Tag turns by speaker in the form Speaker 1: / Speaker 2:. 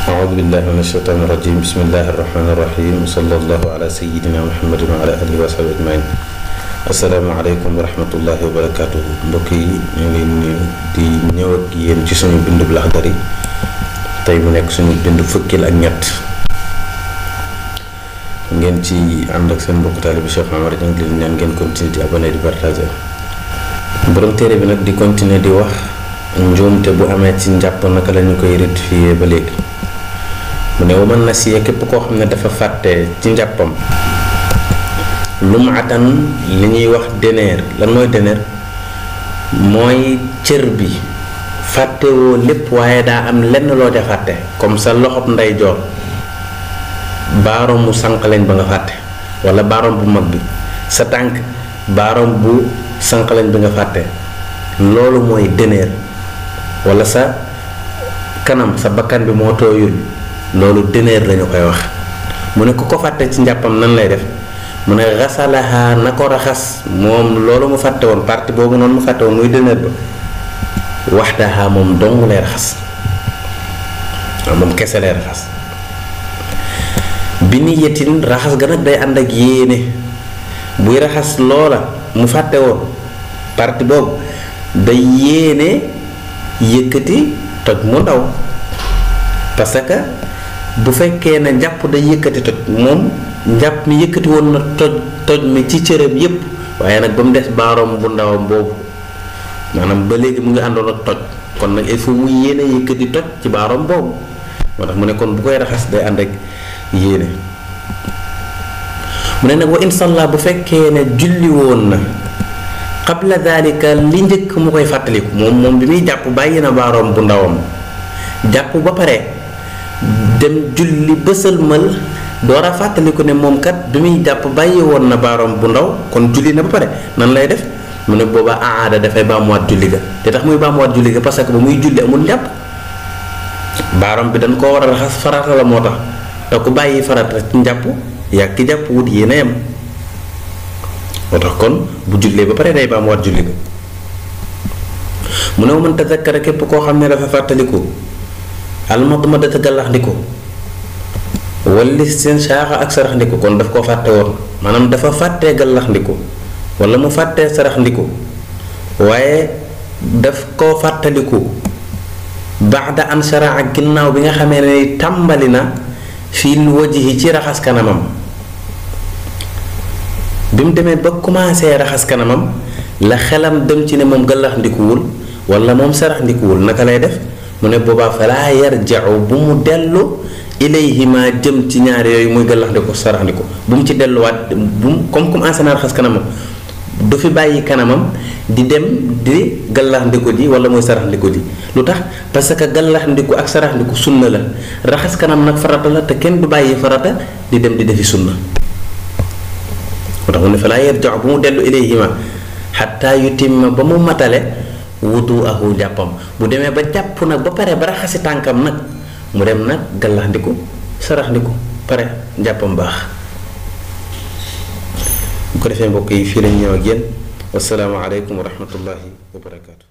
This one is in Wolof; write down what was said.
Speaker 1: أعوذ بالله من الشيطان الرجيم بسم الله الرحمن الرحيم وصلى الله على سيدنا محمد وعلى آله وصحبه أجمعين. السلام عليكم ورحمة الله وبركاته. mbokk yi ñu ngi leen di ñëw ak yéen ci suñu bindu Laxdari tey mu nekk suñu bindu fukkil ak ñett ngeen ci ànd ak seen mbokk taalibe Cheikh Mamadou ñu ngi leen ñaan ngeen continuer di abonné di partager. borom téere bi nag di continuer di wax njuumte bu amee ci njàpp naka la ñu koy rectifier ba léegi. mu ne wa man nasiya képp koo xam ne dafa fàtte ci njàppam lumatan li ñuy wax deneer. lan mooy deneer? mooy cër bi fàttewoo lépp waaye daa am lenn loo ca fàtte, comme sa loxob ndeyjoor baaroom mu sànqaleñ ba nga fàtte, wala baaroom bu mag bi, sa tànk baaroom bu sànqaleñ bi nga fàtte, loolu mooy deneer. wala sa kanam sa bakkan bi moo tooyul, loolu deneer lañu koy wax. mu ne ku ko fàtte ci njàppam nan lay def? mu ne xasalaha na ko raxas moom loolu mu fàtte woon, partie boobu noonu mu fàtte woon muy deneer ba, waxdaha moom dong lay raxas, waaw moom kese lay raxas. bi niyatin raxas ga nag day ànd ak yéene. buy raxas loola mu fàtte woon partie boobu day yéene yëkkati toj mu ndaw, parce que bu fekkee ne njàpp day yëkkati toj, moom njàpp mi yëkkati woon na toj mi ci cëram yépp, waaye nag ba mu des baaroom bu ndawam boobu, maanaam ba léegi mu ngi àndoon ak toj, kon nag il faut mu yéene yëkkati toj ci baaroom boobu. moo tax mu ne kon bu koy raxas day ànd ak yéene. mu ne nag wa inshallah bu fekkee ne julli woon na qabla dalika li njëkk mu koy fàttaliku, moom bi muy jàpp bàyyi na baaroom bu ndawam, jàpp ba pare dem julli ba sëlmal door a fàttaliku ne moom kat bi muy jàpp bàyyi woon na baaroom bu ndaw, kon julli na ba pare nan lay def? mu ne booba aada dafay baamuwaat julli ga. te tax muy baamuwaat julli ga parce que ba muy julli amul njàpp, baaroom bi dañ koo war a raxas, farata la moo tax. te ku bàyyi farata ci njàpp yaa ki jàpp wut yéen a yem, moo tax kon bu jullee ba pare day baamuwaat julli ga. mu ne man tazakkara képp koo xam ne dafa fàttaliku almadmadata gàllaxndiku wala seen saaxa ak saraxndiku, kon daf koo fàtte woon, maanaam dafa fàttee gàllaxndiku wala mu fàttee saraxndiku, waaye daf koo fàttaliku baada an sharaa ak ginnaaw bi nga xamee ne tàmbali na fil wajhi ci raxas kanamam. bi mu demee ba commencé raxas kanamam la xelam dem ci ne moom gàllaxndikuwul wala moom saraxndikuwul, naka lay def? mu ne boobaa falaa yarja'u bu mu dellu ilayhima jëm ci ñaar yooyu muy gàllaxndiku saraxndiku, bu mu ci delluwaat, bu mu comme commencé na raxas kanamam du fi bàyyi kanamam di dem di gàllaxndiku ji wala muy saraxndiku ji. lu tax? parce que gàllaxndiku ak saraxndiku sunna la, raxas kanam nag farata la, te kenn du bàyyi farata di dem di defi sunna. moo tax mu ne falaa yarja'u bu mu dellu ilayhima xataa yutimma ba mu matale wudu'ahu jàppam. bu demee ba jàpp nag ba pare ba raxasi tànkam nag mu dem nag gàllaxndiku saraxndiku pare jàppam baax. bu ko defee mbokk yi fii lañ ñëw ak yéen. wassalaamu aleykum wa rahmatullahi wa barakaatu.